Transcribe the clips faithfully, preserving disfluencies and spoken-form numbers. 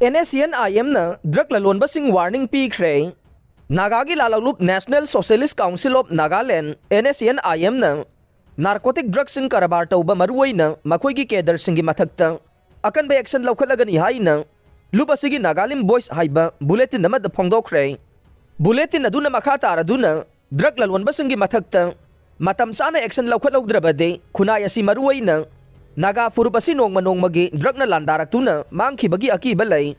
NSCN-IM-ꯅ drug ꯂꯂꯣꯟꯕꯁꯤꯡ warning ꯄꯤꯈ꯭ꯔꯦ꯫ ꯅꯥꯒꯥꯒꯤ ꯂꯥꯜꯍꯧꯂꯨꯞ National Socialist Council of Nagaland, NSCN-IM-ꯅ narcotic drug-ꯁꯤꯡ ꯀꯔꯕꯥꯔ ꯇꯧꯕ, ꯃꯔꯨꯑꯣꯏꯅ ꯃꯈꯣꯏꯒꯤ cadre-ꯁꯤꯡꯒꯤ ꯃꯊꯛꯇ ꯑꯀꯟꯕ action ꯂꯧꯈꯠꯂꯒꯅꯤ ꯍꯥꯏꯅ ꯂꯨꯞ ꯑꯁꯤꯒꯤ Nagalim Voice ꯍꯥꯏꯕ bulletin ꯑꯃꯗ ꯐꯣꯡꯗꯣꯛꯈ꯭ꯔꯦ꯫ Bulletin ꯑꯗꯨꯅ ꯃꯈꯥ ꯇꯥꯔꯗꯨꯅ drug ꯂꯂꯣꯟꯕꯁꯤꯡꯒꯤ ꯃꯊꯛꯇ ꯃꯇꯝ ꯆꯥꯅ action ꯂꯧꯈꯠꯍꯧꯗ꯭ꯔꯕꯗꯤ ꯈꯨꯟꯅꯥꯏ ꯑꯁꯤ, ꯃꯔꯨꯑꯣꯏꯅ ꯅꯥꯒꯥ ꯐꯨꯔꯨꯞ ꯑꯁꯤ, ꯅꯣꯡꯃ ꯅꯣꯡꯃꯒꯤ drug-ꯅ ꯂꯥꯟꯗꯥꯔꯛꯇꯨꯅ ꯃꯥꯡꯈꯤꯕꯒꯤ ꯑꯀꯤꯕ ꯂꯩ꯫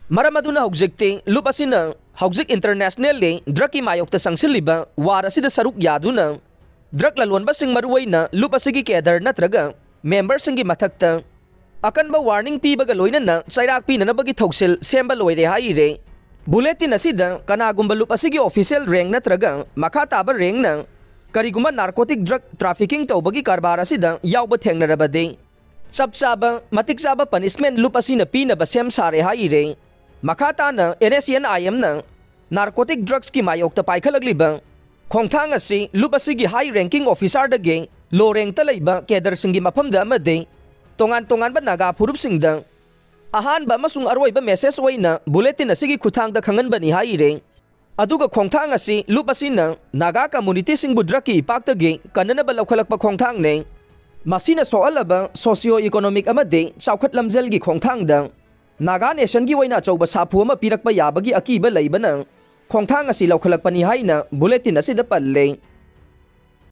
ꯃꯔꯝ ꯑꯗꯨꯅ ꯍꯧꯖꯤꯛꯇꯤ ꯂꯨꯞ ꯑꯁꯤꯅ ꯍꯧꯖꯤꯛ internationally drug-ꯀꯤ ꯃꯥꯌꯣꯛꯇ ꯆꯪꯁꯤꯜꯂꯤꯕ war ꯑꯁꯤꯗ ꯁꯔꯨꯛ ꯌꯥꯗꯨꯅ drug ꯂꯂꯣꯟꯕꯁꯤꯡ, ꯃꯔꯨꯑꯣꯏꯅ ꯂꯨꯞ ꯑꯁꯤꯒꯤ cadre ꯅꯠꯇ꯭ꯔꯒ member-ꯁꯤꯡꯒꯤ ꯃꯊꯛꯇ ꯑꯀꯟꯕ warning ꯄꯤꯕꯒ ꯂꯣꯏꯅꯅ ꯆꯩꯔꯥꯛ ꯄꯤꯅꯅꯕꯒꯤ ꯊꯧꯁꯤꯜ ꯁꯦꯝꯕ ꯂꯣꯏꯔꯦ ꯍꯥꯏꯔꯦ꯫ Bulletin ꯑꯁꯤꯗ ꯀꯅꯥꯒꯨꯝꯕ ꯂꯨꯞ ꯑꯁꯤꯒꯤ official rank ꯅꯠꯇ꯭ꯔꯒ ꯃꯈꯥ ꯇꯥꯕ rank-ꯅ ꯀꯔꯤꯒꯨꯝꯕ narcotic drug trafficking ꯇꯧꯕꯒꯤ ꯀꯔꯕꯥꯔ ꯑꯁꯤꯗ ꯌꯥꯎꯕ ꯊꯦꯡꯅꯔꯕꯗꯤ ꯆꯞ ꯆꯥꯕ, ꯃꯇꯤꯛ ꯆꯥꯕ punishment ꯂꯨꯞ ꯑꯁꯤꯅ ꯄꯤꯅꯕ ꯁꯦꯝ ꯁꯥꯔꯦ ꯍꯥꯏꯔꯦ꯫ ꯃꯈꯥ ꯇꯥꯅ NSCN-IM-ꯅ narcotic drugs-ꯀꯤ ꯃꯥꯌꯣꯛꯇ ꯄꯥꯏꯈꯠꯂꯛꯂꯤꯕ ꯈꯣꯡꯊꯥꯡ ꯑꯁꯤ ꯂꯨꯞ ꯑꯁꯤꯒꯤ high ranking officer-ꯗꯒꯤ low rank-ꯇ ꯂꯩꯕ cadre-ꯁꯤꯡꯒꯤ ꯃꯐꯝꯗ ꯑꯃꯗꯤ ꯇꯣꯉꯥꯟ ꯇꯣꯉꯥꯟꯕ ꯅꯥꯒꯥ ꯐꯨꯔꯨꯞꯁꯤꯡꯗ ꯑꯍꯥꯟꯕ ꯑꯃꯁꯨꯡ ꯑꯔꯣꯏꯕ message ꯑꯣꯏꯅ bulletin ꯑꯁꯤꯒꯤ ꯈꯨꯠꯊꯥꯡꯗ ꯈꯪꯍꯟꯕꯅꯤ ꯍꯥꯏꯔꯦ꯫ ꯑꯗꯨꯒ ꯈꯣꯡꯊꯥꯡ ꯑꯁꯤ ꯂꯨꯞ ꯑꯁꯤꯅ ꯅꯥꯒꯥ community-ꯁꯤꯡꯕꯨ drug-ꯀꯤ ꯏꯄꯥꯛꯇꯒꯤ ꯀꯟꯅꯅꯕ ꯂꯧꯈꯠꯂꯛꯄ ꯈꯣꯡꯊꯥꯡꯅꯤ꯫ ꯃꯁꯤꯅ ꯁꯣꯛꯍꯜꯂꯕ socio-economic ꯑꯃꯗꯤ ꯆꯥꯎꯈꯠ ꯂꯝꯖꯦꯜꯒꯤ ꯈꯣꯡꯊꯥꯡꯗ ꯅꯥꯒꯥ nation-ꯒꯤ ꯑꯣꯏꯅ ꯑꯆꯧꯕ ꯁꯥꯐꯨ ꯑꯃ ꯄꯤꯔꯛꯄ ꯌꯥꯕꯒꯤ ꯑꯀꯤꯕ ꯂꯩꯕꯅ ꯈꯣꯡꯊꯥꯡ ꯑꯁꯤ ꯂꯧꯈꯠꯂꯛꯄꯅꯤ ꯍꯥꯏꯅ bulletin ꯑꯁꯤꯗ ꯄꯜꯂꯦ꯫